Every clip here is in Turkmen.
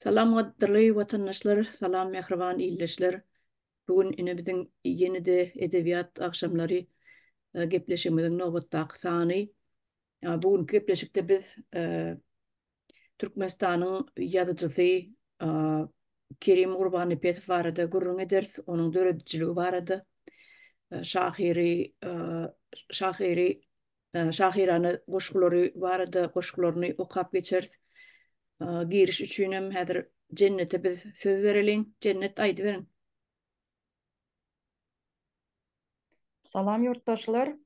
Salam gadyrly watandaşlar, salam mähriban ildeşler. Bu gün ine biziň ýene-de edebiýat agşamlary gepleşigimiziň nobatdaky sany. Bu günki gepleşikde biz Türkmenistanyň ýazyjysy Kerim Gurbannepesow barada gürrüň ederis, onuň döredijiligi barada, şahyry şahyry şahyrana goşgulary barada goşgularyny okap geçeris. Giriş üçin hem häzir Jennete biz söz bereliň. Jennet aýdyberiň. Salam ýurtdaşlar.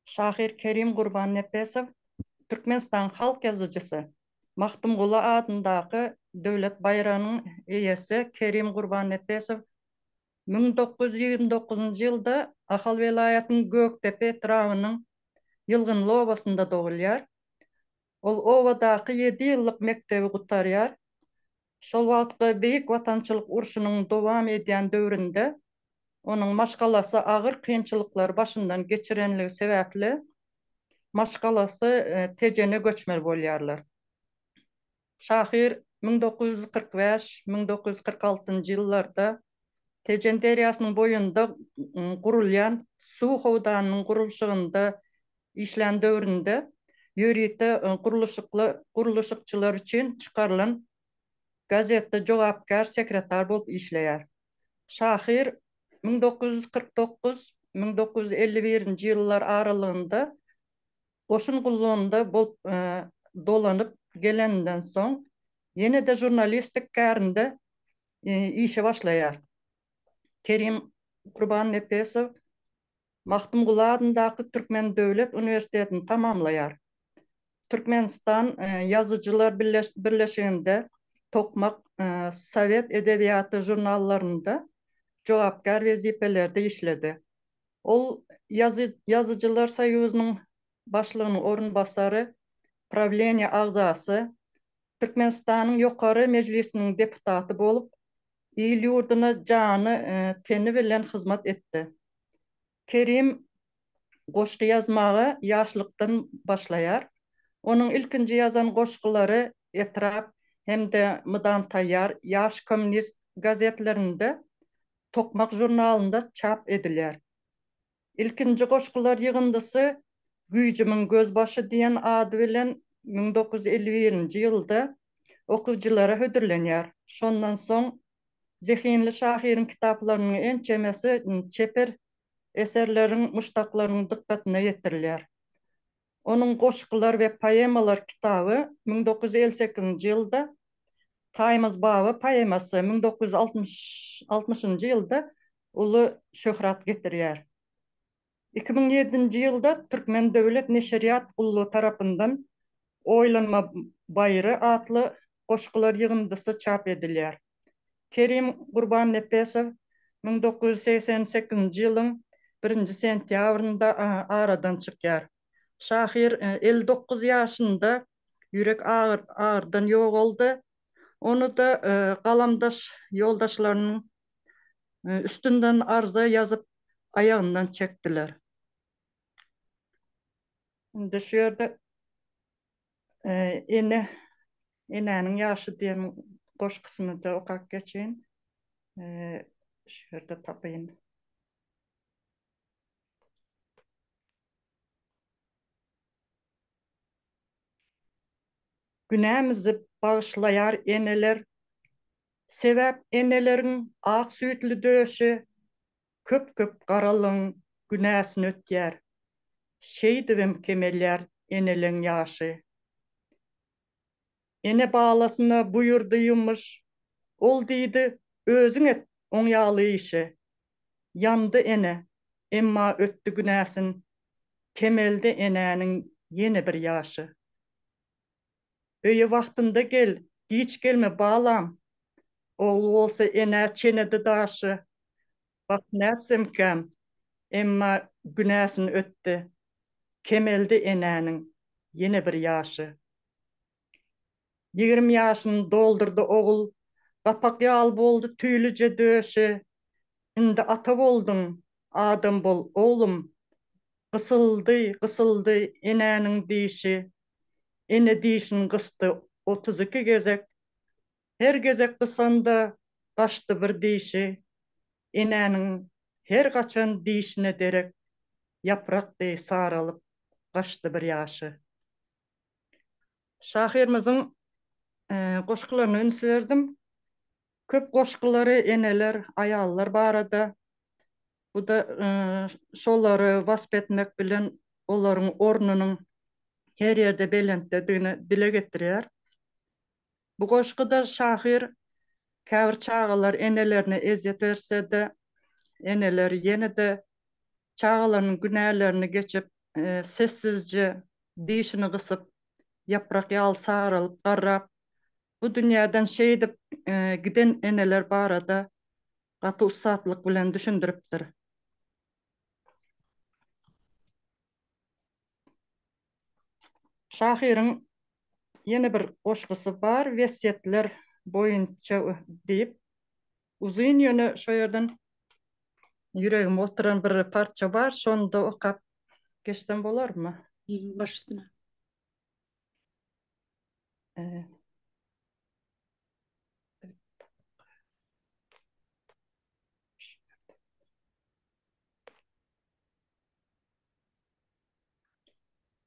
Şahyr Kerim Gurbannepesow Türkmenistanyň halk ýazyjysy, Magtymguly adyndaky Döwlet baýragynyň eýesi Kerim Gurbannepesow 1929-njy ýylda Ahal welaýatynyň Gökdepe etrabynyň Ýylgynly obasynda dogulýar. Ol obadaky ýedi ýyllyk mekdebi gutarýar. Şol wagtky Beýik Watançylyk urşunyň dowam edýän döwründe onuň maşgalasy agyr kynçylyklary başyndan geçirenligi sebäpli, maşgalasy Tejene göçmeli bolýarlar. Şahyr 1945, 1946-njy ýyllarda Tejen derýasynyň boýunda gurulýan suw howdanynyň gurluşygynda işlän döwründe ýörite gurluşykly gurluşykçylar üçin çykarylan gazetde jogapkär sekretar bolup işleýär. Şahyr 1949, 1951-nji ýyllar aralygynda goşun gullugynda bolup dolanyp geleninden soň ýene-de žurnalistik kärinde işe başlaýar. Kerim Gurbannepesow Magtymguly adyndaky Türkmen döwlet uniwersitetini tamamlaýar. Türkmenistan Ýazyjylar birleşiginde, Tokmak, Sowet edebiýaty žurnallarynda jogapkär wezipelerde işledi. Ol Ýazyjylar soýuzynyň başlygynyň orunbasary, prawleniýe agzasy, Türkmenistanyň Ýokary Mejlisiniň deputaty bolup, il-ýurduna jany, teni bilen hyzmat etdi. Kerim goşgy ýazmaga ýaşlykdan başlaýar. Onuň ilkinji ýazan goşgulary Etrap hem-de Mydam taýýar, Ýaş kommunist gazetlerinde, Tokmak žurnalynda çap edilýär. Ilkinji goşgular ýygyndysy Güýjümiň gözbaşy diýen ady bilen 1951-nji ýylda okyjylara hödürlenýär. Şondan soň zehinli şahyryň kitaplarynyň ençemesi çeper eserleriň muşdaklarynyň dykgatyna ýetirilýär. Onuň Goşgular we poemalar kitaby 1958-nji ýylda, Taýmaz baba poemasy 1960-njy ýylda uly şöhrat getirýär. 2007-nji ýylda Türkmen döwlet neşirýat gullugy tarapyndan Oýlanma baýry atly goşgular ýygyndysy çap edilýär. Kerim Gurbannepesow 1988-nji ýylyň birinji sentýabrynda aradan çykýar. Şahyr 59 ýaşynda ýürek agyrydan ýogaldy. Ony-da galamdaş ýoldaşlarynyň üstünden arza ýazyp, aýagyndan çekdiler. Indi şu ýerde Ene, Enäniň ýaşy diýen goşgusyny-da okap geçeýin. Şu ýerde tapaýyn. Günämizi bagyşlaýar eneler, Sebäp eneleriň ak süýtli döşi Köp-köp garalygyň günäsini ötýär. Şeýdibem kemelýär eneleň ýaşy. Ene balasyna buýurdy ýumuş, Ol diýdi, özüň et oň ýaly işi. Ýandy ene, emma ötdi günäsin, Kemeldi enäniň ýene bir ýaşy. Öýe wagtynda gel, giç gelme, balam. Ogly bolsa enä çenedi daşy. Bak nätsemkäm, emma günäsini ötdi. Kemeldi enäniň ýene bir ýaşy. 20 ýaşyny doldurdy ogul, Gapak ýaly boldy tüýlüje döşi. Indi ata bolduň, adam bol, oglum. Gysyldy, gysyldy enäniň dişi. Ene dişini gysdy. 32 gezek, Her gezek gysanda gaçdy bir dişi, Enäniň her gaçan dişine derek Ýaprak deý saralyp gaçdy bir ýaşy. Şahyrymyzyň goşgularyna üns berdim. Köp goşgulary eneler, aýallar barada. Bu-da şolary wasp etmek bilen olaryň ornunyň her ýerde belentdedigini dile getirýär. Bu goşguda şahyr käbir çagalar enelerine ezýet berse-de, eneler ýene-de çagalarynyň günälerini geçip, sessizje dişini gysyp, ýaprak ýaly saralyp garrap, bu dünýäden şeýdip giden eneler barada gaty ussatlyk bilen düşündiripdir. Şahyryň ýene bir goşgusy bar, Wesýetler boýunça diýip. Uzyn ýöne şo ýerden ýüregime oturan bir parça bar, şony-da okap geçsem bolarmy? Baş üstüne.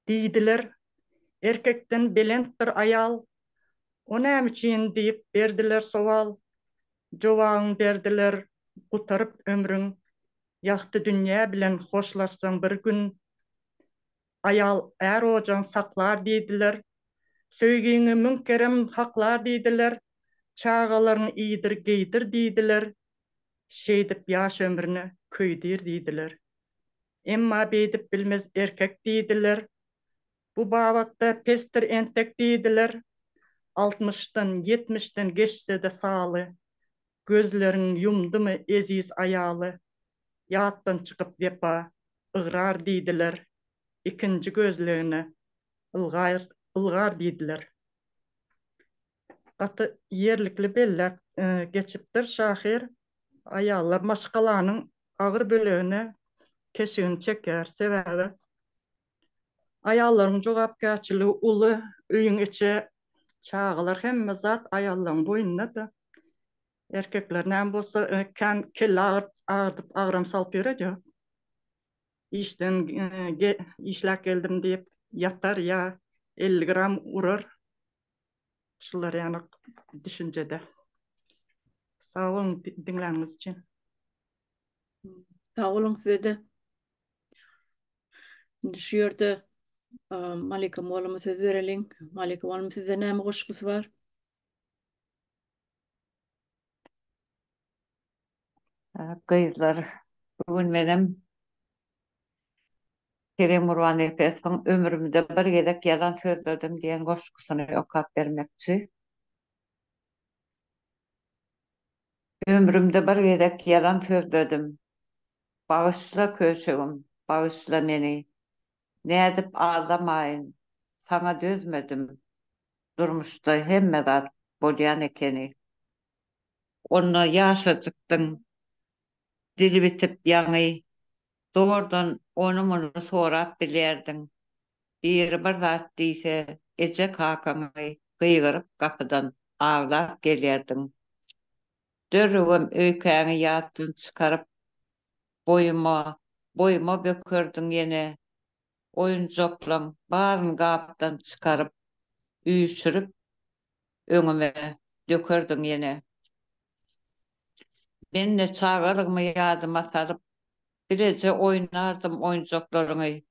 Diýdiler, Erkekden belentdir aýal, O näme üçin diýip berdiler sowal. Jogabyň berdiler, Gutaryp ömrüň, Ýagty dünýä bilen hoşlaşsaň bir gün. Aýal är ojagyny saklar diýdiler. Söýgiňi müň kerem haklar diýdiler. Çagalaryňy iýdir, geýdir diýdiler. Şeýdip ýaş ömrüne köýdür diýdiler. Emma beýdip bilmez erkek diýdiler. Bu babatda pesdir entek diýdiler. Altmyşdan, ýetmişden geçse-de saly, Gözlerin ýumdumy eziz aýaly, Ýatdan çykyp wepa, ygrar diýdiler. Ikinji gözlegine ylgar, ylgar diýdiler. Gaty ýerlikli belläp geçipdir şahyr. Aýallar maşgalanyň agyr bölegine keşigini çekýär. Sebäbi aýallaryň jogapkärçiligi uly, öýüň içi, çagalar hemme zat aýallaryň boýnunda-da. Erkekler näme bolsa kän kelle agyrdyp agram salyp ýöredýär. Işden işläp geldim diýip ýatar ýa 50 gram urar. Şular ýaly düşünjede. Sag boluň diňläniňiz üçin. Sag boluň size-de. Indi şu ýerde Malika molluma söz bereliň. Malika mollum sizde näme goşgusy bar? Gyzlar, bu gün menem Kerem Gurbannepesowyň Ömrümde bir gezek ýalan sözledim diýen goşgusyny okap bermekçi. Ömrümde bir gezek ýalan sözledim. Bagyşla köşegim, bagyşla meni. Nädip aldamaýyn, saňa dözmedim. Durmuşda hemme zat bolýan ekeni. Onda ýaşajykdyň, dili bitip ýaňy, zordan ony-muny sorap bilýärdiň. Biri bir zat diýse, eje-kakaňy gygyryp gapydan aglap gelýärdiň. Derrewem öýkäňi ýatdan çykaryp, boýuma, boýuma bökerdiň ýene. Oýunjaklaň baryn gapdan çykaryp, üýşürip öňüme dökerdiň ýene. Men-de çagalygymy ýadyma salyp, bileje oýnardym oýunjaklaryňy.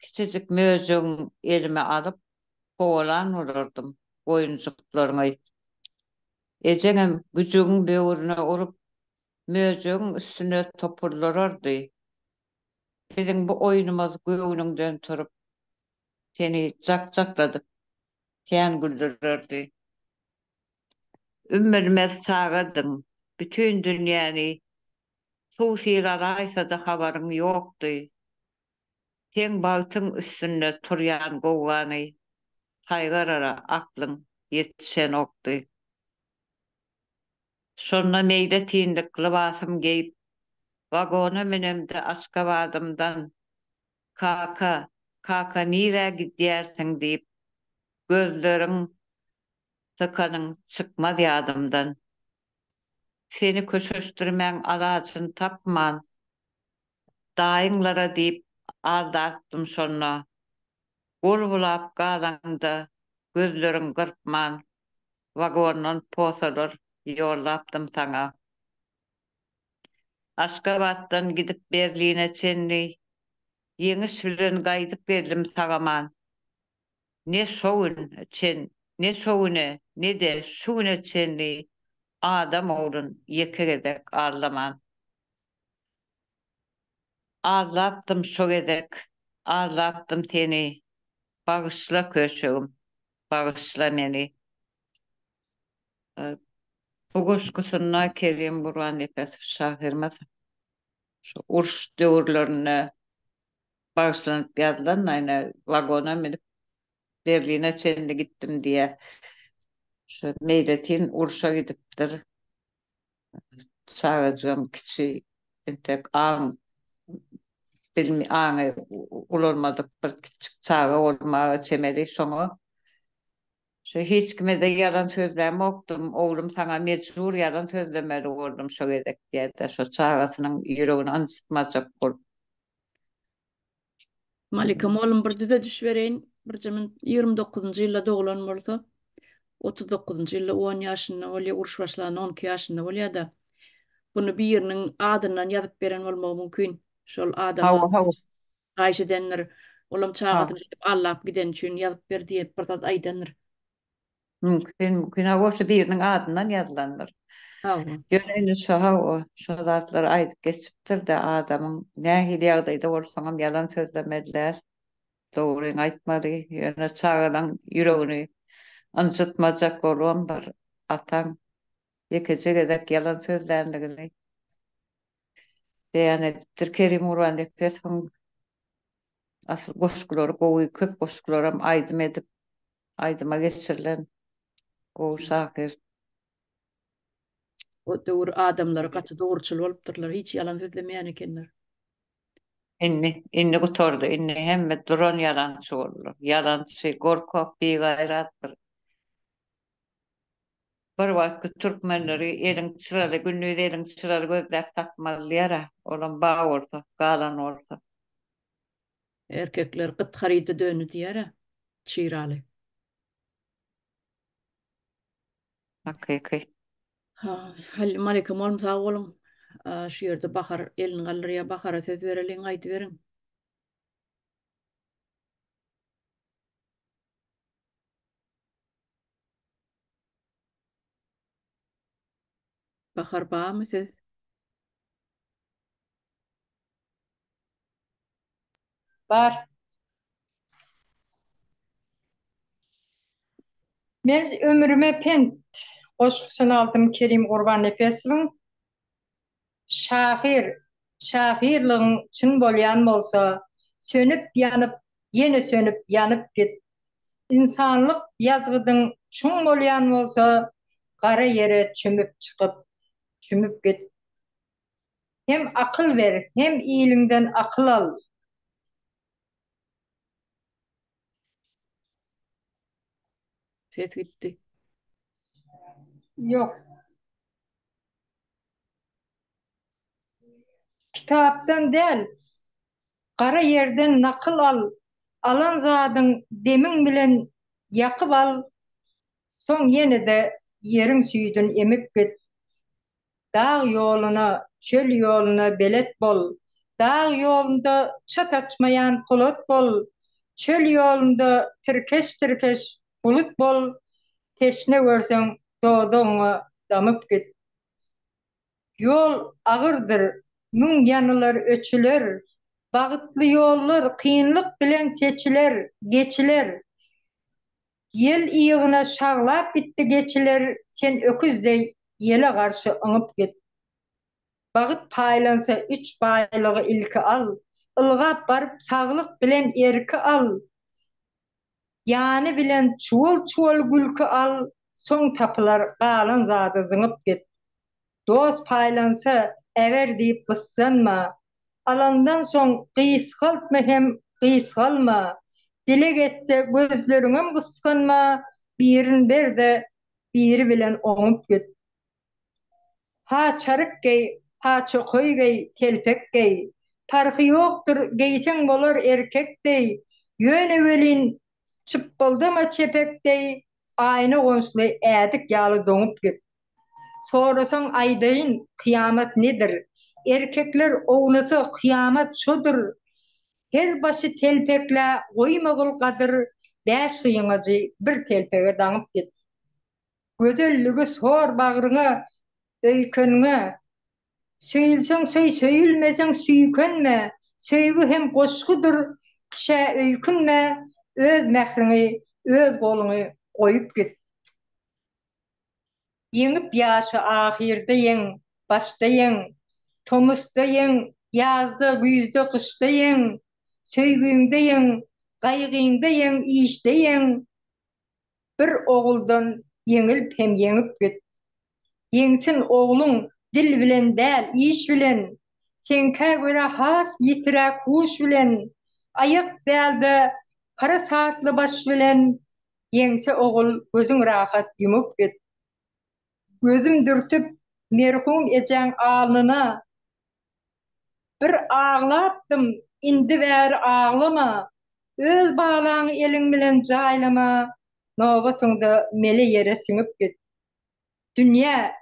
Kiçijik möjegiň elime alyp, kowalan bolardym oýunjyklaryňy. Ejeňem güjügiň böwrüne urup, möjegiň üstüne topuldyrardy. Biziň bu oýnumyz göwnüňden turup, seni jak-jakladyp kän güldürerdi. Ümmülmez çagadyň, bütin dünýäni suw-sil alaýsa-da habaryň ýokdy. Seň bagtyň üstünde turýan gowgany saýgarara aklyň ýetişenokdy. Şonda meýletinlik lybasym geýip, wagona münemde Aşgabadymdan, Kaka, kaka nirä gidýärsiň diýip, gözleriň. Sykanyň çykmaz ýadymdan. Seni köşeşdirmäň alajyn tapman, Daýyňlara diýip aldapdym şonda. Gol bulap galaňda gözleriň gyrpman, Wagondan posalar ýollapdym saňa. Aşgabatdan gidip Berline çenli, Ýeňiş bilen gaýdyp geldim sag-aman. Ne şo gün çen, ne şo güne, ne-de şu güne çenli adam oglun ýeke gezek aldaman. Aldapdym şo gezek, aldapdym seni, bagyşla köşegim, bagyşla meni. Bu goşgusynda Kerim Gurbannepesow şahyrymyz şu uruş döwürlerinde bagyşlanyp ýazylan ine wagona münüp Berline çenli gitdim diýýär. Şu meýletin urşa gidipdir. Çagajygam kiçi entek aň bilmi aňy ulalmadyk bir kiçijik çaga bolmaga çemeli şoňa Şu hiç kime-de ýalan sözlämokdym, oglum saňa mejbur ýalan sözlemeli boldum şo gezek diýýär-de, şo çagasynyň ýüregini ynjytmajak bolup. Malika mollum bir düzediş bereýin, birje minut, 29-njy ýylda doglan bolsa, 39-njy ýylda on ýaşynda bolýar, uruş başlanda 12 ýaşynda bolýar-da. Buny biriniň adyndan ýazyp beren bolmagy mümkin. Şol adama Hawa, hawa. haýyş edendir. Olam çagasyny şeýdip allap gideni üçin ýazyp ber diýip bir zat aýdandyr. Mümkin, mümkin. Hawa, şu biriniň adyndan ýazylandyr. Hawa. Ýöne indi şo hawa, şo zatlary aýdyp geçipdir-de, adamyň nähili ýagdaýda bolsaňam ýalan sözlemeli däl. Dogryňy aýtmaly. Ýöne çagalaň ýüregini ynjytmajak bolubam bir ataň ýekeje gezek ýalan sözlänligini beýan edipdir. Kerim Gurbannepesowyň asyl goşgulary gowy, köp goşgularam aýdym edip, aýdyma geçirilen gowy şahyr. O döwür adamlary gaty dogruçyl bolupdyrlar, hiç ýalan sözlemeýän ekenler. Indi, indi gutardy, indi hemme duran ýalançy boldular. Ýalançy, gorkak, bigaýrat bir Bir wagtky türkmenleri eliň çyraly, gündiz eliň çyraly gözläp tapmaly diýer-ä, olam bar bolsa, galan bolsa. Erkekler gyt haryda döndi diýer-ä, çyraly. Hakyky. Malikum oglum sag boluň. Şu ýerde Bahar elini galdyrýar. Bahara söz bereliň, aýdyberiň. Bahar barmy siz? Bar. Men Ömrüme pent goşgusyny aldym Kerim Gurbannepesowyň. Şahyr, şahyrlygyň çyn bolýan bolsa, Sönüp ýanyp, ýene sönüp ýanyp git. Ynsanlyk ýazgydyň çuň bolýan bolsa, Gara ýere çümüp çykyp, çümüp git. Hem akyl ber, hem iliňden akyl al. Ses gitdi. Ýok. Kitapdan däl, gara ýerden nakyl al, Alan zadyň demiň bilen ýakyp al, Soň ýene-de ýeriň süýdün emip git. Dag ýoluna, çöl ýoluna belet bol, Dag ýolunda çat açmaýan polat bol, Çöl ýolunda tirkeş-tirkeş bulut bol, Teşne görseň dodagyňa damyp git. Ýol agyrdyr, müň ýanylar öçüler, Bagtly ýollar kynlyk bilen seçiler, geçiler. Ýel ygyna şaglap gitdi geçiler, Sen öküz deý ýele garşy yňyp git. Bagt paýlansa üç baýlygy ilki al, Ylgap baryp saglyk bilen erki al. Ýany bilen çuwal-çuwal gülki al, soň tapylar galan zady zyňyp git. Dost paýlansa, äber diýip gyssanma. Alandan soň gysgaltma hem gysgalma. Dileg etse gözleriňem gysganma, birin ber-de. Biri bilen oňup git. Ha çaryk geý, ha çokaý geý, telpek geý. Parhy ýokdur, geýseň bolar erkek deý. Ýöne welin, çypbyldama çepek deý, aýna gonçly ädik ýaly doňup git. Sorasaň aýdaýyn, kyýamat nedir? Erkekler ownasa kyýamat şodur. Her başy telpeklä goýmagyl gadyr, Bäş gyňajy bir telpege daňyp git. Gözelligi sor bagryňa, öýkeniňe. Söýülseň söý, söýülmeseň süýkenme, Söýgi hem goşgudyr, kişä öýkünme, Öz mähriňi, öz goluňy goýup git. Ýeňip ýaşa ahyrda ýeň, başda ýeň, Tomusda ýeň, ýazda, güýzde, gyşda ýeň, Söýgiňde ýeň, gaýgyňda ýeň, işde ýeň, Bir oguldan ýeňilip hem ýeňip git. Ýeňsin ogluň dil bilen däl, iş bilen, Seňkä görä has ýitiräk huş bilen, Aýak däl-de, parasatly baş bilen, Ýeňse ogul gözüň rahat ýumup git. Gözüm dürtüp merhum ejäň alnyna, Bir aglapdym, indi bäri aglama, Öz balaňy eliň bilen jaýlama, Nobatyňda mele ýere siňip git. Dünýä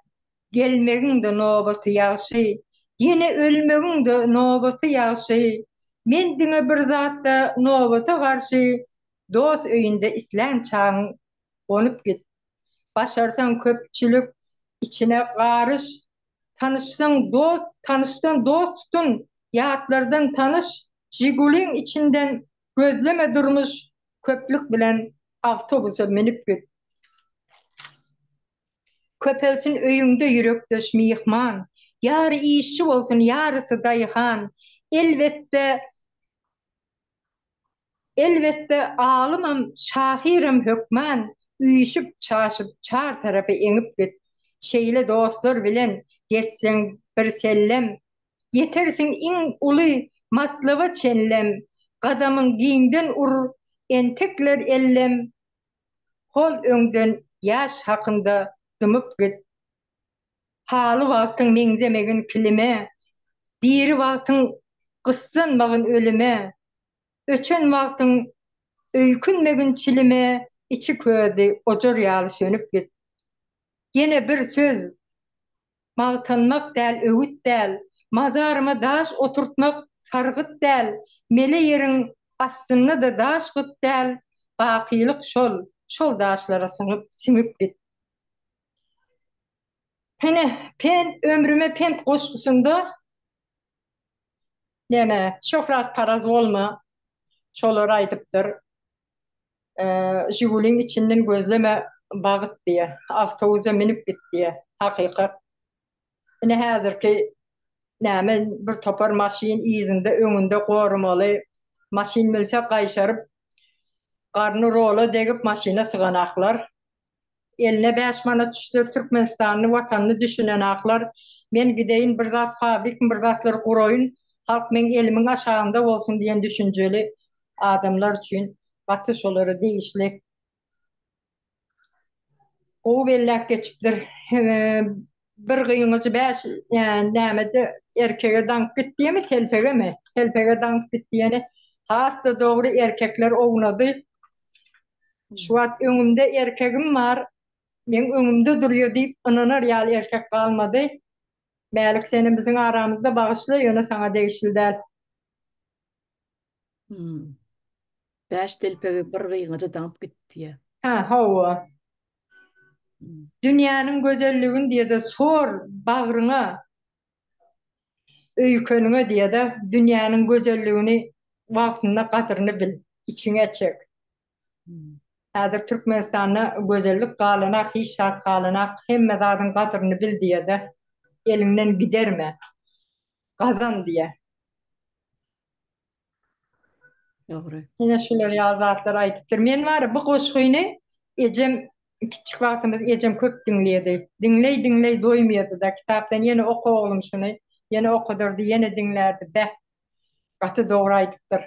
gelmegiň-de nobaty ýagşy, Ýene ölmegiň-de nobaty ýagşy, Men diňe bir zatda nobata garşy, Dost öýünde islän çagyň gonup git. Başarsaň köpçülik içine garyş, Tanyşsaň dost, tanyşdan dost tutun, Ýatlardan tanyş, Žiguliň içinden gözleme durmuş, Köplük bilen awtobusa münüp git. Köpelsin öýüňde ýürekdeş myhman, Ýary işçi bolsun, ýarysy daýhan, Elbetde, Elbetde, alymam, şahyram hökman, Üýşüp, çaşyp, çar tarapa eňip git. Şeýle dostlar bilen gezseň birsellem, Ýetersiň iň uly matlaba çenlem. Gadamyň giňden ur, entekler ellem, Hol öňden ýaş hakynda dymyp git. Haly wagtyň meňzemegin kilime, Diri wagtyň gyssanmagyn ölüme, Öçen wagtyň öýkünmegin çilime, Içi közli ojar ýaly sönüp git. Ýene bir söz, magtanmak däl, öwüt däl, Mazaryma daş oturtmak sargyt däl, Mele ýeriň astynda-da daş gyt däl, Bakylyk şol, şol daşlara siňip, siňip git. Ine, pent, ömrüme pent goşgusynda näme, şöhratparaz bolma, şolary aýdypdyr. Žiguliň içinden gözleme bagt diýe, awtobusa münüp git diýe, hakykat. Ine häzirki näme bir topar maşyn yzynda öňünde goramaly, maşyn münse gaýşaryp, garny rola degip maşyna syganaklar. Eline bäş manat düşse Türkmenistanyny watanyny düşünenaklar men gideýin bir zat fabrikmi bir zatlar guraýyn halk meň elimiň aşagynda bolsun diýen düşünjeli adamlar üçin gaty şolara degişli gowy belläp geçipdir bir gyňajy bäş nämede erkege daňyp git diýemi telpegemi telpege daňyp git diýeni has-da dogry erkekler ownady Şu wagt öňümde erkegim bar, meň öňümde durýar diýip ynanar ýaly erkek galmady. Mälik senem biziň aramyzda bagyşla, ýöne saňa degişli däl. Hmm. Bäş telpegi bir gyňaja daňyp gitdi diýýär. Hä, hawa. Hmm. Dünýäniň gözelligini diýede sor bagryňa. Öýkeniňe diýe-de, dünýäniň gözelligini wagtynda gadyryny bil, içiňe çek. Häzir Türkmenistanda gözellik galanak, hiç zat galanak, hemme zadyň gadyryny bil diýe-de, eliňden giderme, gazan diýe. Dogry. Ine şular ýaly zatlar aýdypdyr. Men bar bu goşgyny ejem kiçjik wagtymyz ejem köp diňleýärdi. Diňleý diňleý doýmaýardy-da. Kitapdan ýene oka oglum şuny. Ýene okadardy, ýene diňlärdi. Beh. Gaty dogry aýdypdyr.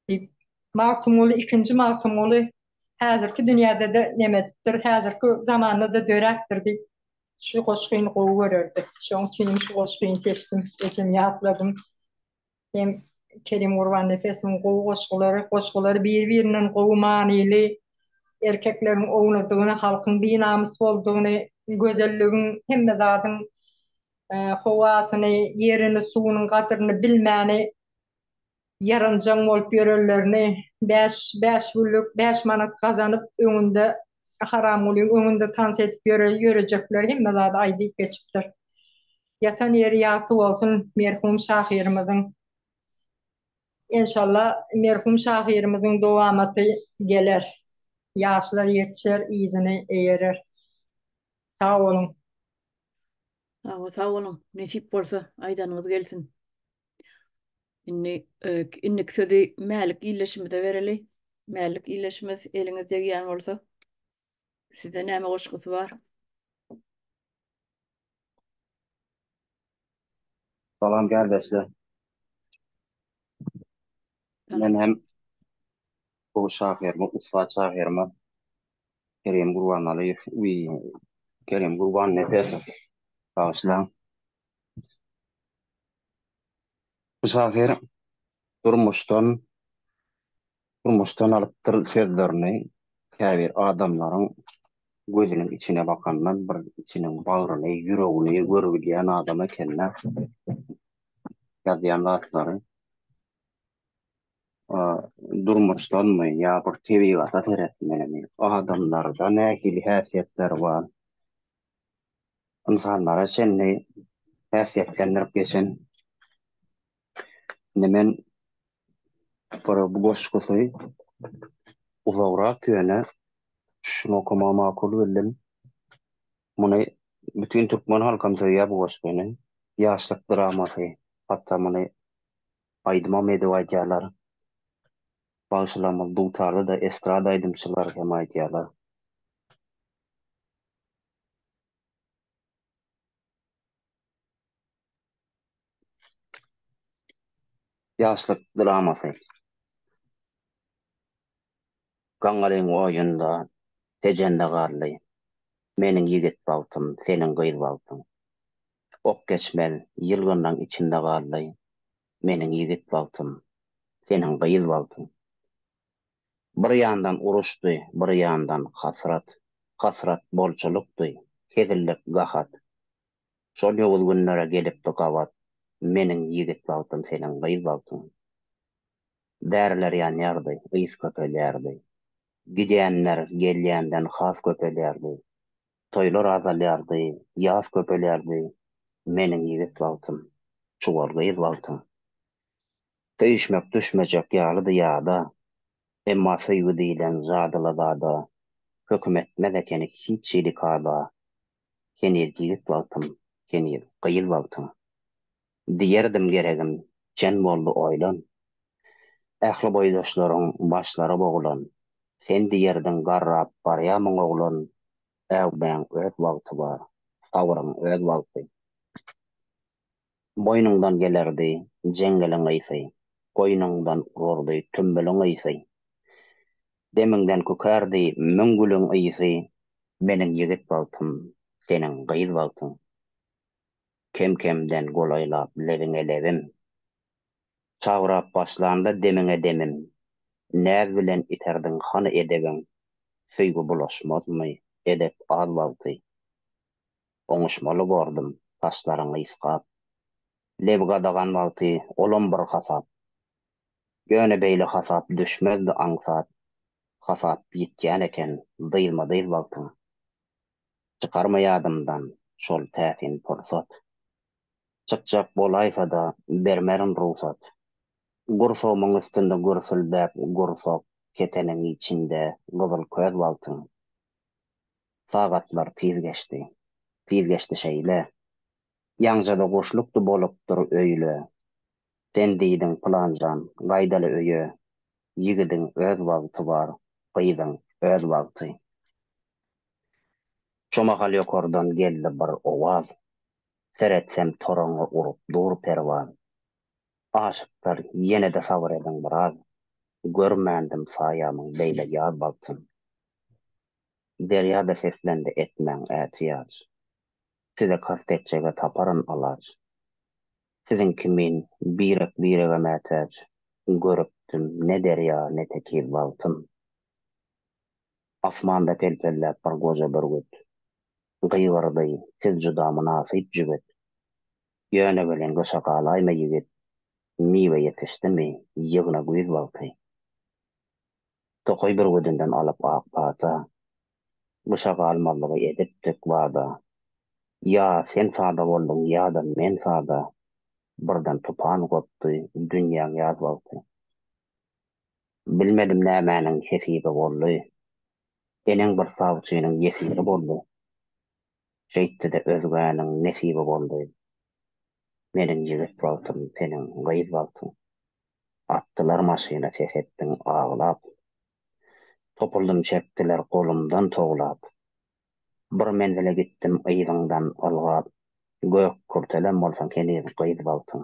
Diýip. Magtymguly ikinji Magtymguly. häzirki dünýäde-de neme edipdir, häzirki zamanda-da döräpdir diýip, şu goşgyny gowy görerdi. Şonuň üçin şu goşgyny seçdim, ejemi ýatladym. Hem Kerim Gurbannepesowyň gowy goşgulary, goşgulary bir-birinden gowy manyly, erkekleriň ownadygyny, halkyň binamys boldugyny, gözelligiň, hemme zadyň howasyny, ýerini, suwunyň gadyryny bilmäni ýaranjaň bolup ýörenlerini, bäş, bäş günlük, bäş manat gazanyp, öňünde Haramgulyň öňünde tans edip ýöre, ýörejekleri hemme zady aýdyp geçipdir. Ýatan ýeri ýagty bolsun merhum şahyrymyzyň. Enşalla merhum şahyrymyzyň dowamaty geler. Ýaşlar ýetişer, yzyny eýerer. Sag boluň. Hawa sag boluň. Nesip bolsa aýdanyňyz gelsin. Indi indiki sözi Mälik ildeşimize bereli. Mälik ildeşimiz eliňiz degýän bolsa sizde näme goşgusy bar? Salam kärdeşler. Men hem bu şahyryma, ussat şahyryma Kerim Gurbanalyýew, Kerim Gurbannepesow bagyşlaň. Bu şahyr durmuşdan durmuşdan alypdyr sözlerini käbir adamlaryň gözüniň içine bakandan bir içiniň bagryny, ýüregini görübilýän adam ekende ýazýan zatlary durmuşdanmy ýa bir tebigata seretmelimi, adamlarda nähili häsiýetler bar, ynsanlara çenli häsiýetlendirip geçen. Indi men bir bu goşgusy uzagrak ýöne şuny okamagy makul bildim. Muny bütin türkmen halkam söýýär bu goşgyny. Ýaşlyk dramasy. Hatda muny aýdymam edip aýdýarlar. Bagşylarymyz dutarda-da estrada aýdymçylary hem aýdýarlar. Ýaşlyk dramasy. Gaňňalyň oýunda Tejende galdy. Meniň ýigit bagtym, seniň gyz bagtyň. Ok geçmez ýylgynlaň içinde galdy. Meniň ýigit bagtym, seniň gyz bagtyň. Bir ýandan uruşdy, bir ýandan hasrat. Hasrat bolçulykdy, hezillik gahat. Şol ýowuz günlere gelipdi gabat, Meniň ýigit bagtym, seniň gyz bagtyň. Däriler ýanýardy, ys köpelýärdi. Gidýänler gelýänden has köpelýärdi. Toýlar azalýardy, ýas köpelýärdi, Meniň ýigit bagtym, çuwal gyz bagtyň. Söýüşmek düşmejek ýalydy ýada, Emma söýgi diýlen jadyly zada Höküm etmez ekeni hiç hili kada. Heniz ýigit wagtym, heniz gyz wagtyň. Diýerdim geregim, çen boldy oýlan. Ähli boýdaşlaryň başlary bogulan. Sen diýerdiň garrap barýamyň oglan, Äwmäň öz wagty bar, sabryň öz wagty. Boýnuňdan gelerdi jeňňeliň ysy, Goýnuňdan urardy tümmüliň ysy. Demiňden kükärdi müň gülüň ysy, Meniň ýigit wagtym, seniň gyz wagtyň. Kem-kemden golaýlap lebiňe lebim. Çabrap başlanda demiňe demim. Näz bilen iterdiň hany edebiň, Söýgi bulaşmazmy edep az wagty. Oňuşmaly bordum, saçlaryňy ysgap. Leb gadagan wagty olam bir hasap. Ýöne beýle hasap düşmezdi aňsat. Hasap ýitýän eken dyzma-dyz wagtyň. Çykarma ýadymdan şol täsin pursat. Çykjak bolaýsa-da bermerin rugsat. Gursagymyň üstünde gürsüldäp gursak keteniň içinde gyzyl köz wagtyň. Sagatlar tiz geçdi. Tiz geçdi şeýle. Ýaňja-da guşlukdy bolupdyr öýle. Sen diýdiň pylanjan, gaýdaly öýe. Ýigidiň öz wagty bar, gyzyň öz wagty. Şo mahal ýokardan geldi bir owaz. Seretsem toraňňa urup dur perwaz. Aşyklar, ýene-de sabyr ediň biraz. Görmändim saýamyň beýle ýaz bagtyn. Derýa-da seslendi etmäň ätiýaç. Size kast etjege taparyn alaç. Siziň kimin birek-birege mätäç Görüpdim ne derýa, ne tekiz bagtym. Asmanda pelpelläp bir goja bürgüt Gygyrdy, Siz juda mynasyp jübüt. Ýöne welin gyşa galaýma ýigit, Miwe ýetişdimi, ýygna güýz wagty. Tokaý bürgüdinden alyp ak pata, Gyşa galmazlygy edipdik wada. Ýa sen sada bolduň, ýa-da men sada, Birden tupan gopdy dünýäň ýaz wagty. Bilmedim nämäniň hesibi boldy, Eneň bir sawçynyň ýesiri boldy. Şeýtdi-de özgäniň nesibi boldy. Meniň ýigit wagtym, seniň gyz wagtyň. Atdylar maşyna ses etdiň aglap. Topuldym çekdiler golumdan toglap. Bir menzile gitdim yzyňdan ylgap. Gök kürtelem bolsaň heniz gyz wagtyň.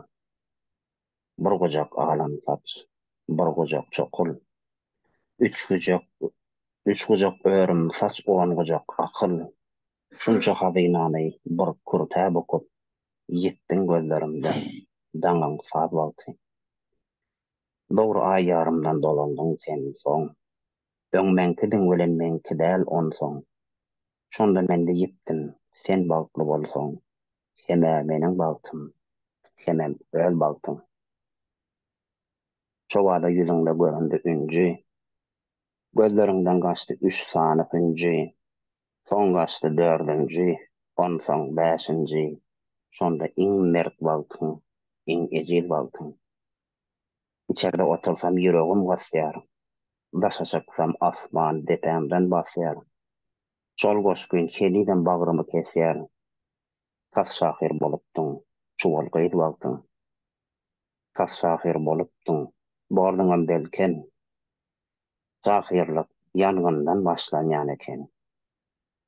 Bir gujak alan saç, bir gujak çokul. Üç gujak, üç gujak örüm saç on gujak akyl. Şunça hazynany bir kürtä bukup, Ýitdiň gözlerimden daňyň saz wagty. Dogry aý ýarymdan dolandyň sen soň. Öň meňkidiň welin meňki däl onsoň. Şonda men diýipdim, sen bagtly bolsaň, Hem-ä meniň bagtym, hemem öz bagtyň. Şobada ýüzüňde göründi ünji, Gözleriňden gaçdy üç sany hünji, Soň gaçdy dördünji, onsoň bäşinji, Şonda iň mert wagtyň, iň ejiz wagtyň. Içerde otursam ýüregim gysýar, Daşa çyksam asman depämden basýar. Şol goşgyň henizem bagrymy kesýär, Tas şahyr bolupdyň, çuwal gyz wagtyň. Tas şahyr bolupdyň, borduňam belkem. Şahyrlyk ýangyndan başlanýan eken.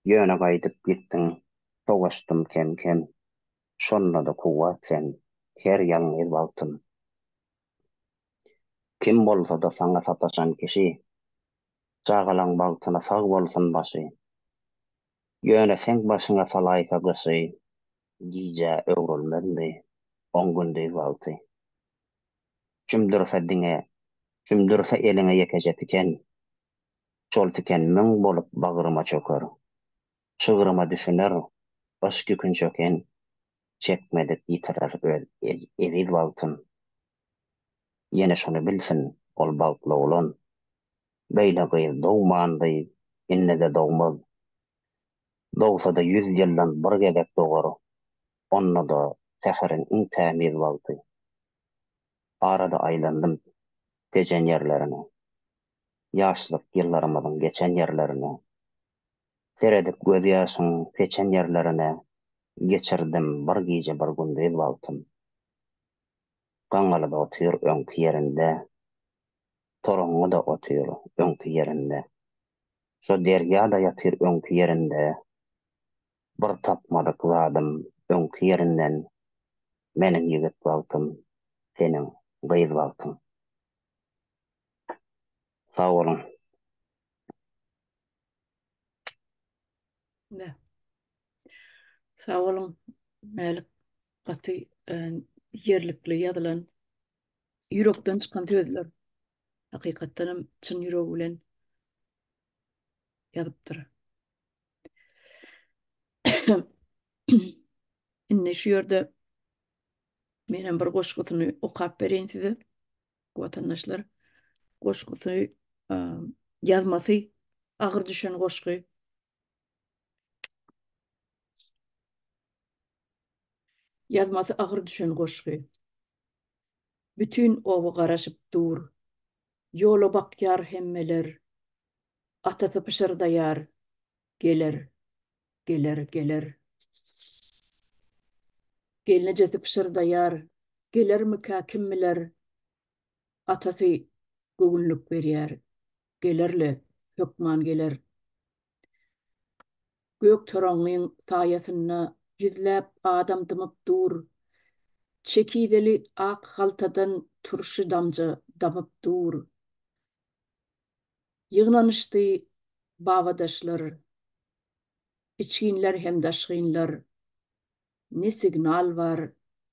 Ýöne gaýdyp gitdiň, sowaşdym kem-kem. Şonda-da kuwwat sen, her ýalňyz wagtym. Kim bolsa-da saňa sataşan kişi, Çagalaň bagtyna sag bolsun başy. Ýöne seň başyňa salaýsa gyşy, Gijä öwrülmezmi oň gündiz wagty. Çümdürse diňe, çümdürse eliňe ýekeje tiken, Şol tiken müň bolup bagryma çöker. Şygryma düşüner yşk ýükün çöken, Çekmedik ýitirer öz eziz wagtyn. Ýene şuny bilsin ol bagtly oglan, Beýle gyz dogmandy, indi-de dogmaz. Dogsa-da ýüz ýyldan bir gezek dogar, Onda-da säheriň iň tämiz wagty. Arada aýlandym Tejen ýerlerine, Ýaşlyk ýyllarymyzyň geçen ýerlerine. Seredip gözýaşyň seçen ýerlerine, Geçirdim bir gije bir gündiz wagtym. Gaňňaly-da otyr öňki ýerinde, Toraňňy-da otyr öňki ýerinde. Şo derýa-da ýatyr öňki ýerinde, Bir tapmadyk zadym öňki ýerinden, Meniň ýigit wagtym, seniň gyz wagtyň. Sag boluň. Sag boluň Mälik gaty ýerlikli ýazylan ýürekden çykan sözler. Hakykatdan hem çyn ýüregi bilen ýazypdyr. Indi şu ýerde menem bir goşgusyny okap bereýin size. Watandaşlar, goşgusy ýazmasy agyr düşen goşgy. Ýazmasy agyr düşen goşgy. Bütin oba garaşyp dur. Ýola bakýar hemmeler. Atasy pyşyrdaýar, Geler, geler, geler. Gelnejesi pyşyrdaýar, Gelermikä, kim biler. Atasy göwünlik berýär, Geler-le, hökman geler. Gök toraňňyň saýasynda ýüzläp adam dymyp dur. Çekizeli ak haltadan turşy damja damyp dur. Ýygnanyşdy babadaşlar. Içginler hem daşgynlar. Ne signal bar,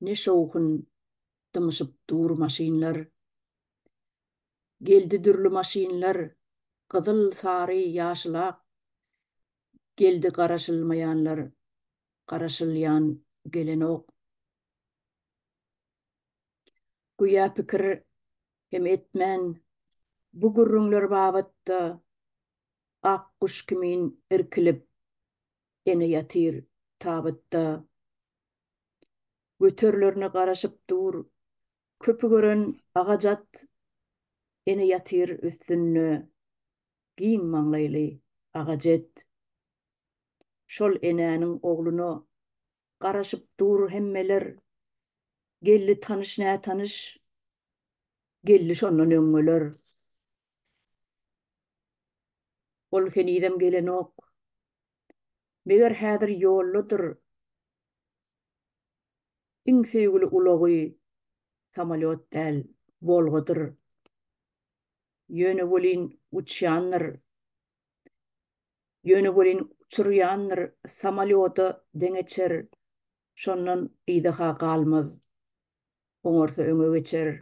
ne şowhun, dymyşyp dur maşynlar. Geldi dürli maşynlar, gyzyl, sary, ýaşyl, ak. Geldi garaşylmaýanlar, garaşylýan gelenok. Göýä pikir hem etmän, bu gürrüňler babatda ak guş kimin irkilip, ene ýatyr tabytda. Göterilerine garaşyp dur, köpi gören agaç at, ene ýatyr üstünde giň maňlaýly agaç et. Şol enäniň ogluna garaşyp dur hemmeler, geldi tanyş-nätanyş, geldi şondan öňňeler. Ol henizem gelenok. Meger häzir ýoldadyr. Iň söýgüli ulagy samolýot däl, Wolgadyr. Ýöne welin uçýandyr. Ýöne welin uçurýandyr, samolýoda deňeçer, şondan yza-ha galmaz, oňarsa öňe geçer.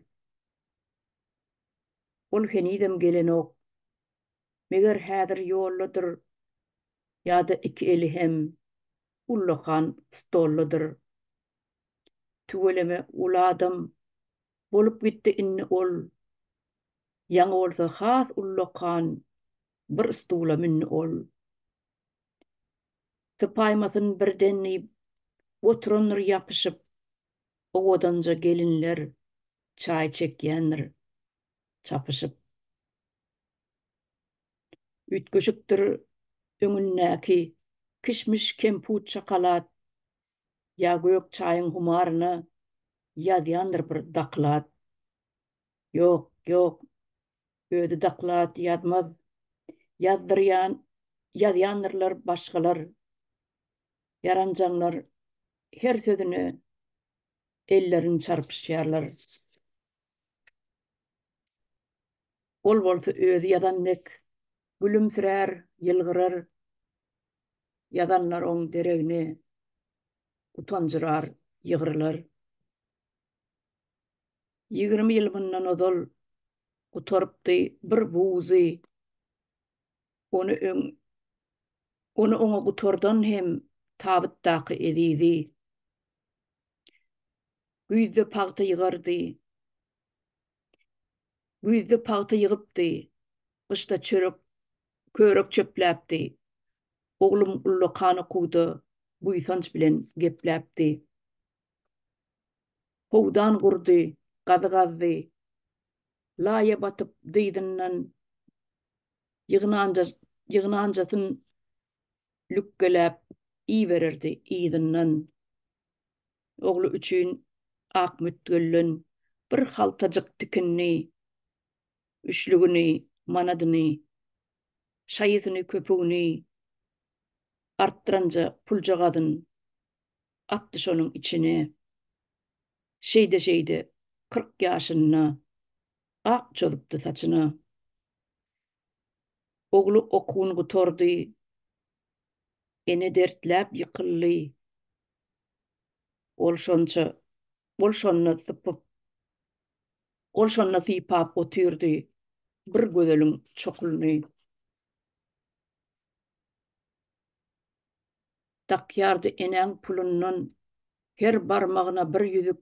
Ol henizem gelenok. Meger häzir ýoldadyr ýa-da iki eli hem ullakan stoldadyr. Tüweleme uly adam bolup gitdi indi ol. Ýaňy bolsa has ullakan bir stula mündi ol. Sypaýmasyn birden diýip, oturandyr ýapyşyp, owadanja gelinler çaý çekýändir çapyşyp. Üýtgeşikdir öňündäki kişmiş kemput şokolad ýa gök çaýyň humaryna ýazýandyr bir doklad. Ýok, ýok, özi doklad ýazmaz, ýazdyrýan, ýazýandyrlar başgalar. Ýaranjaňlar her sözüne ellerini çarpyşýarlar. Ol bolsa özi ýazan dek gülümsirär, ýylgyrar. Ýazanlar oň deregine utanjyrar, ýygrylar. 20 ýyl mundan ozal gutarypdy bir wuzy. Ony öň ony oňa gutardan hem tabytdaky ezizi. Güýzde pagta ýygardy. Güýzde pagta ýygypdy, gyşda çörek, körek çöpläpdi. Oglum ullakan okuwda buýsanç bilen gepläpdi. Howdan gurdy, gazy gazdy. Laýa batyp dyzyndan ýygnanja, ýygnanjasyn lükgeläp ibererdi yzyndan. Ogly üçin ak mütgelden bir haltajyk tikindi, üçlügini, manadyny, şaýysyny, köpügini artdyranja puljagazyn atdy şonuň içine. Şeýde-şeýde 40 ýaşynda ak çozupdy saçyna. Ogly okuwyny gutardy. Ene dertläp ýykyldy. Ol şonça, ol şonda sypyp, ol şonda sypap otyrdy bir gözeliň çokulyny. Dakýardy enäň pulundan her barmagyna bir ýüzük,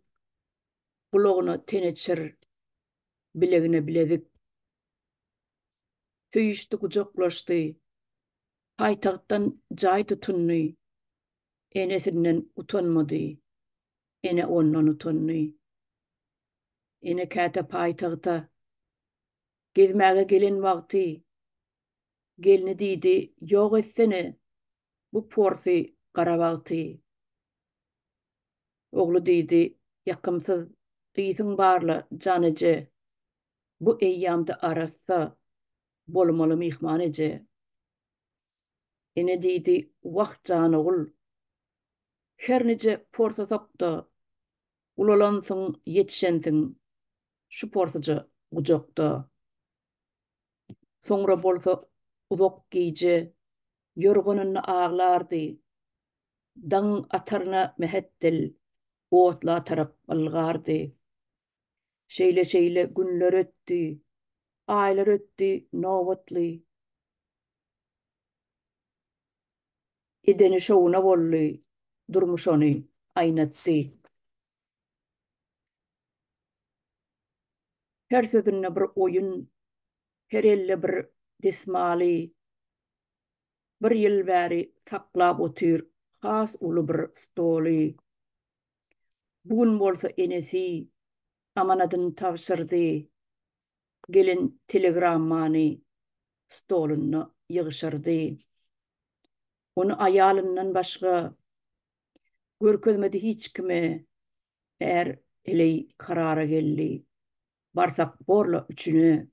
gulagyna teneçir, bilegine bilezik. Söýüşdi, gujaklaşdy. Paýtagtdan jaý tutundy. Enesinden utanmady. Ene ondan utandy. Ene käte paýtagta gezmäge gelen wagty gelni diýdi, Ýok etsene bu porsy gara bagty. Ogly diýdi, Ýakymsyz ysyň bar-la, jan eje. Bu eýýamda arassa bolmaly myhman eje. Ene diýdi, Wah, jan ogul, her nije porsasak-da, ulalansyň, ýetişensiň şu porsuja gujakda. Soňra bolsa uzak gije. Ýorganynda aglardy. Daňyň ataryna mähetdel otla tarap ylgardy. Şeýle-şeýle günler ötdi, aýlar ötdi nobatly. Edeni şowuna boldy, durmuş ony aýnatdy. Her sözünde bir oýun, her elde bir desmaly. Bir ýyl bäri saklap otyr has uly bir stoly. Bu gün bolsa enesi amanadyny tabşyrdy, gelen telegrammany stolunda ýygşyrdy. Ony aýalyndan başga görkezmedi hiç kime, är heleý karara geldi, barsak borla üçüne.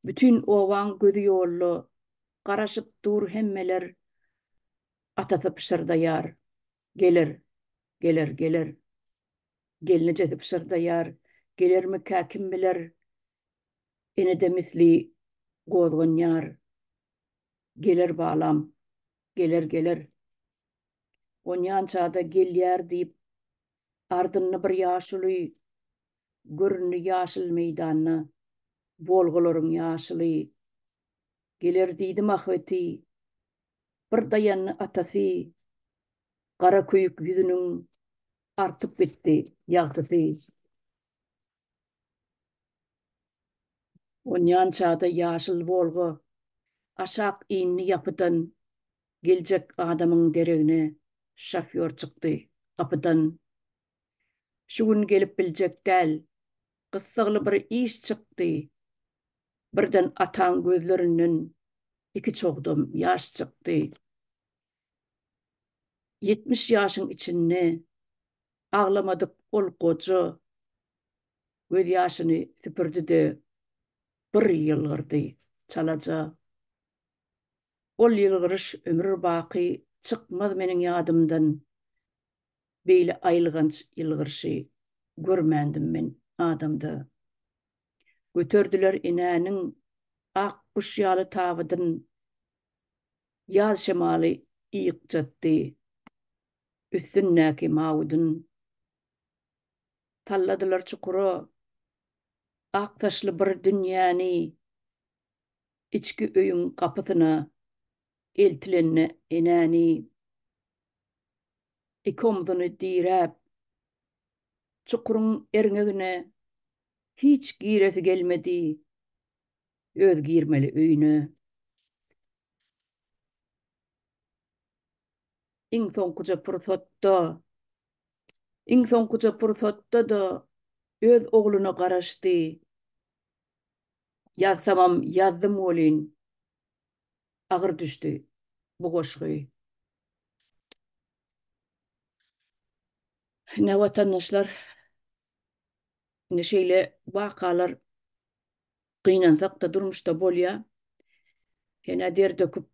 Bütin obaň gözi ýolda, garaşyp dur hemmeler, atasy pyşyrdaýar, Geler, geler, geler. Gelnejesi pyşyrdaýar, Gelermikä kim biler, ene-de misli gozganýar, Geler balam, geler, geler. Onýança-da gelýär diýip, ardynda bir ýaşuly göründi ýaşyl meýdanda, Wolgalaryň ýaşyly. Geler diýdim ahbeti. Bir daýandy atasy, gara köýük ýüzüniň artyp gitdi ýagtysy. Onýança-da ýaşyl Wolga aşak indi ýapydan, geljek adamyň deregine şofýor çykdy gapydan. Şu gün gelip biljek däl, gyssagly bir iş çykdy. Birden ataň gözlerinden iki çogdam ýaş çykdy. 70 ýaşyň içinde aglamadyk ol goja gözýaşyny süpürdi-de, bir ýylgyrdy çalaja. Ol ýylgyryş ömür baky çykmaz meniň ýadymdan. Beýle aýylganç ýylgyryşy görmändim men adamda. Göterdiler enäniň ak guş ýaly tabydyn, Ýaz şemaly ýykjatdy üstündäki mawudyn. Salladylar çukura ak saçly bir dünýäni, Içki öýüň gapysyna eltilende enäni. Iki omzuny diräp, çukuryň erňegine hiç giresi gelmedi, öz girmeli öýüne. Iň soňkuja pursatda, iň soňkuja pursatda-da öz ogluna garaşdy. Ýazsamam ýazdym welin, agyr düşdi bu goşgy. Ine watandaşlar, indi şeýle wakalar gynansak-da durmuşda bolýar. Sen-ä der döküp,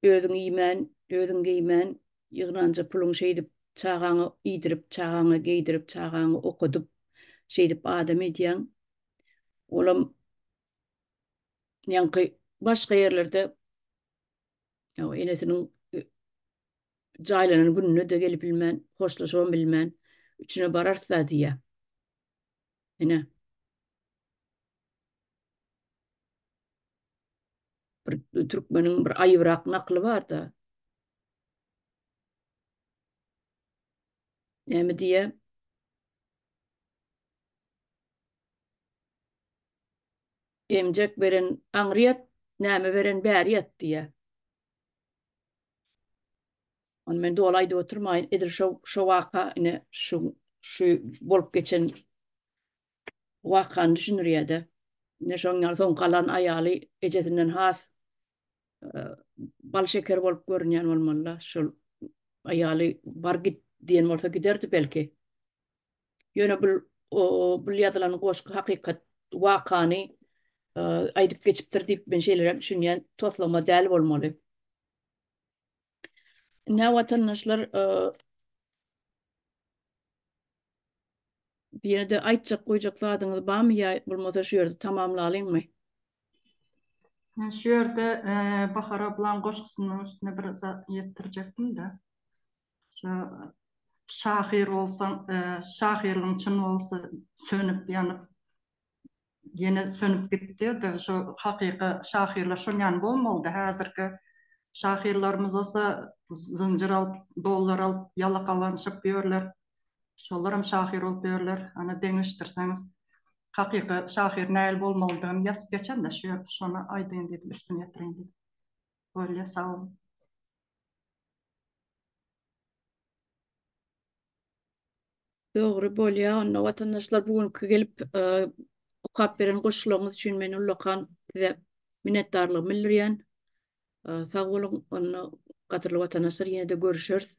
özüň iýmän, özüň geýmän, ýygnanja puluň şeýdip çagaňa iýdirip, çagaňa geýdirip, çagaňy okadyp, şeýdip adam edýäň. Olam ýaňky başga ýerlerde enesiniň jaýlanan gününe-de gelip bilmän, hoşlaşybam bilmän, üçüne bararys-da diýýär. Ine. Bir türkmeniň bir aýybrak nakly bar-da. Näme diýýär? Emjek beren aňry ýat, näme beren bäri ýat diýýär. Ony men doly aýdyp oturmaýyn. Edil şo şo waka ine şu şu bolup geçen wakany düşündirýär-de. Ine şoň ýaly soň galan aýaly ejesinden has e, bal şeker bolup görünýän bolmaly-da. Şol aýaly bar git diýen bolsa giderdi belki. Ýöne bul bul ýazylan goşgy hakykat wakany e, aýdyp geçipdir diýip men şeýleräk düşünýän, toslama däl bolmaly. Ine watandaşlar, e, ýene-de aýtjak goýjak zadyňyz barmy ýa bolmasa şu ýerde tamamlalyňmy? Men şu ýerde Bahar ablaň goşgusynyň üstüne bir zat ýetirjekdim-de. Şu şahyr bolsaň, şahyrlygyň çyn bolsa sönüp ýanyp ýene sönüp gitdi-de şu hakyky şahyrlar şon ýaly bolmalydy. Häzirki şahyrlarymyz bolsa zynjyr alyp, dollar alyp ýalakalanyşyp ýörler. Şolaram şahyr bolup ýörler. Ana deňeşdirseňiz hakyky şahyr nähili bolmalydygyny ýazyp geçen-de şu ýerde şony aýdaýyn diýdim, üstüni ýetireýin diýdim. Bolýa sag boluň. Dogry bolýa onda watandaşlar bu günki gelip okap beren goşgularyňyz üçin men ullakan size minnetdarlygymy bildirýän. Sag boluň onda gadyrly watandaşlar ýene-de görüşeris.